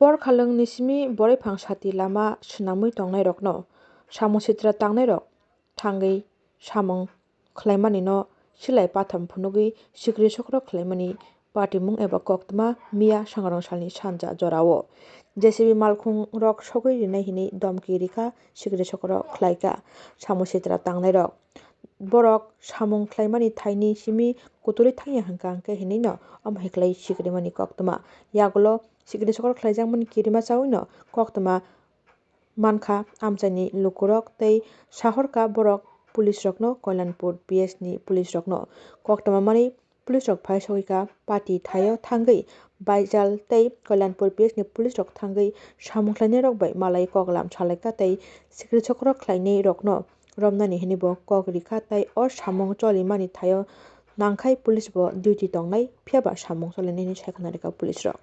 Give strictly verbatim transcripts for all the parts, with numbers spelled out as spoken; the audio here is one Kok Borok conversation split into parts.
Por khalwngni simi boraiphang sati lama swnamwi tongnairokno samung sitra tangnairok thangwi samung khlaimanino silai patham phunugwi sikri sokro khlaimani patimung eba koktwma miya sangrong salni sanja jorao J C B malkhungrok sogwi rinai hinwi domki rikha sikri sokro khlaikha samung sitra tangnairok. Borok samung khlaimani thaini simi kutulwi thangya hwnkha hwnkhe hinwino omo hai khlai sikrimani koktwma. Yagulo sikri sokro khlaijakmani kirima chawino koktwma mankha amchaini lukurok tei sahorkha borok police rokno Koilanpur P S ni police rokno koktwma mani police rok phai sogwikha party thaio thangwi Baijal tei Koilanpur P S ni police rok thangwi samung khlainairok bai malai koklam salaikha tei sikri sokro khlainairokno romnani hinwi bo kok rikha tei o samung cholimani thaio nangkhai police bo duty tongnai phiyaba samung cholinai hinwi sai khwna rikha police rok.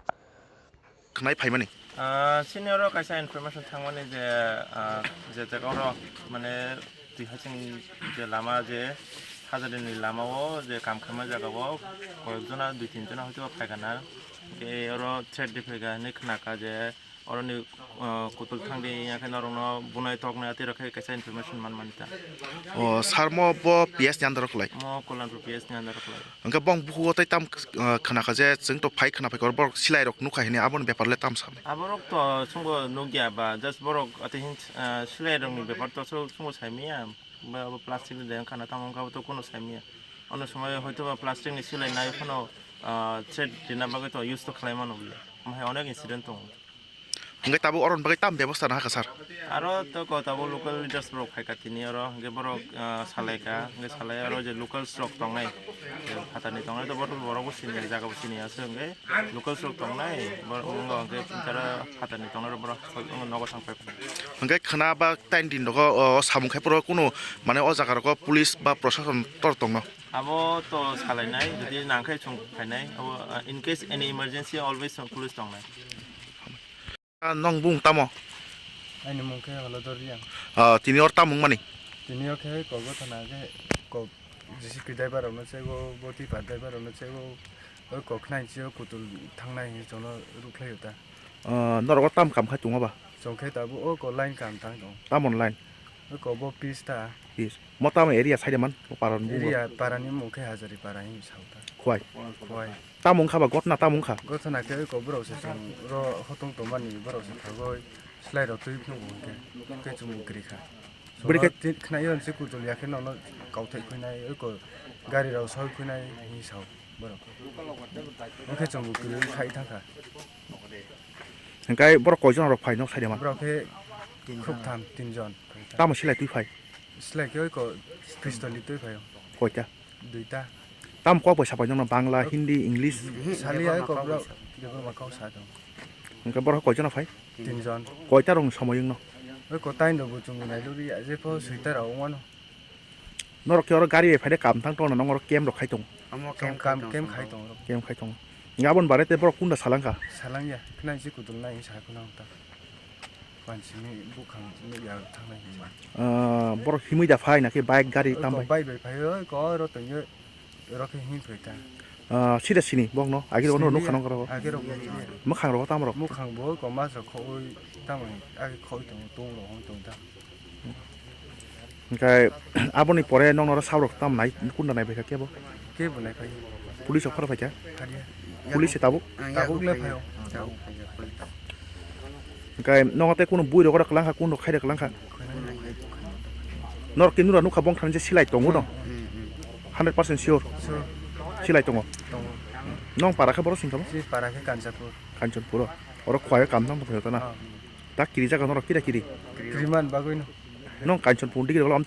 Khnai phaimani. Ah, sini oro kaisa information thangmani je, ah, je jaga oro mane twi haching je lama je Hajadini lama o je kam khaima jaga o koyek jona dui tin jona hoito phaikha na. Ke oro threat de phaikha hinwi khnakha je oroni, ah, kutul thangdi yakhe norokno bunai toknai atwi rokhe kaisa information manmani ta. O sar mo bo P S ni under o kwlai. Mo Kolanpur P S ni under o kwlai. Hwnkhe bong bukugo tei tam, ah, khna kha je chwng to phai khna phaikha borok silai rok nukha hini aboni bepar le tam sa. Aborok to chwngbo nukya ba just borok ate hin, ah, silai rokni bepar to chwng, chwngbo saimanya ba abo plastic ni de wngkha na tamo wngkha to kuno saimanya. Ono somoi hoito ba plastic ni silai nai phano, ah, threat rina bagwi to use to khlai mano bole. Omo hai onek incident tongo. Hwnkhe tabuk oroni bagwi tam bebosta nahakha sir? Aro to ko tabuk local leaders rok phaikha tini oro hwnkhe borok, ah, salaikha hwnkhe salai aro je locals rok tongnai, je phatarni tongnai to borok borokbo sini jaga bo sini aswk hwnkhe locals rok tongnai borok wngkha hwnkhe tara phatarni tongnai rok borok nogo thang paikha. Hwnkhe khwna ba taini din rogo o samung khai phuru kunu mane o jaga rogo police ba prosason tor tongno? Abo to salainai jodi nangkhai chwng phainai abo, ah, in case any emergency always police tongnai. Ah, nwng bung tamo? Aini mung khe Holodor Reang. Ah, tini or tamung mani? Tini o khe kok gotha na khe kok J C P driver rokno chego, bo tipa driver rokno chego, o kok khnai chio kutul thangnai hinwi chwngno rukhlaio ta. Ah, norok o tam kam khai tongo ba? Chwng khe tabuk o ko line kam tang tong. Tamon line? O ko bo pis ta. Pis. Mo tamo area side man? Mo paran bugo? Area parani mung khe Hajari para hinwi sao ta. Khwai? Khwai. Tamo wngkha ba gotna tamo wngkha? Gotna khe oi kok borok se chwng ro hotong tongmani borok se thagoi slai rok twi phunuk bo hwnkhe tei chwng bo kwrwi kha. Bwrwi khe khwnaio se kutul ya khe nono kauthai khuinai oi ko gari rok soi khuinai hinwi sao borok. Hwnkhe chwng bo kwrwi khai thangkha. Hwnkhe borok koi jon rok phai nok side man? Borok khe khuk tham tin jon. Tamo silai twi phai? Slai khe oi ko pistol ni twi phaio. Koita? Duita. Tam kok bai sapai jokno Bangla, Hindi, English? Sali ai ko bro. Debor ma kok sa tong. Hwnkhe borok koi jona phai? Tin jon. Koita rokni somoi wngno? Oi ko tain rok bo chwng nai luri ya je pho suita rok wngmano. Norok khe oro gari bai phaide kam thang tongno nong oro camp rok khai tong. Omo Chwng camp kam khai camp tong. Khai tong. Camp khai tong. Aboni bare te borok kunda salangkha? Salangya. Khna si kutul nai sa khna ta. Pansini bukhang nukya thangnai hinwi. Ah, borok himwi da phai nakhe bike gari tam bai? Bike bai phai oi ko oro tongyo oro khe himwi phai ta. Ah, sida sini bokno agi rogo nukha nang oro. Agi rogo. Mukhang rogo tam rok. Mukhang bo ko mas rok khoi tam agi khoi tong tong rok hon tong ta. Hwnkhe aboni pore nokno oro sabrok tam nai kunda nai bai kha kebo? Kebo nai phai. Police rok pharo phai kha? Phariya. Police se tabuk? Tabuk le phaio. Hwnkhe nogo tei kunu bui rok oro kwlangkha, kunu rok khairok kwlangkha? Norok tini nura nukha bongthani je silai tongo no? Hundred percent sure? Silai tongo? Nong para khe boro singkha bo? Para khe Kanchanpur. Kanchanpur o? Oro khwlai o kam tang tong phai ta na? Tak kiri jaga norok kira kiri? Kiriman bagwi no. Nong Kanchanpur digi rok lam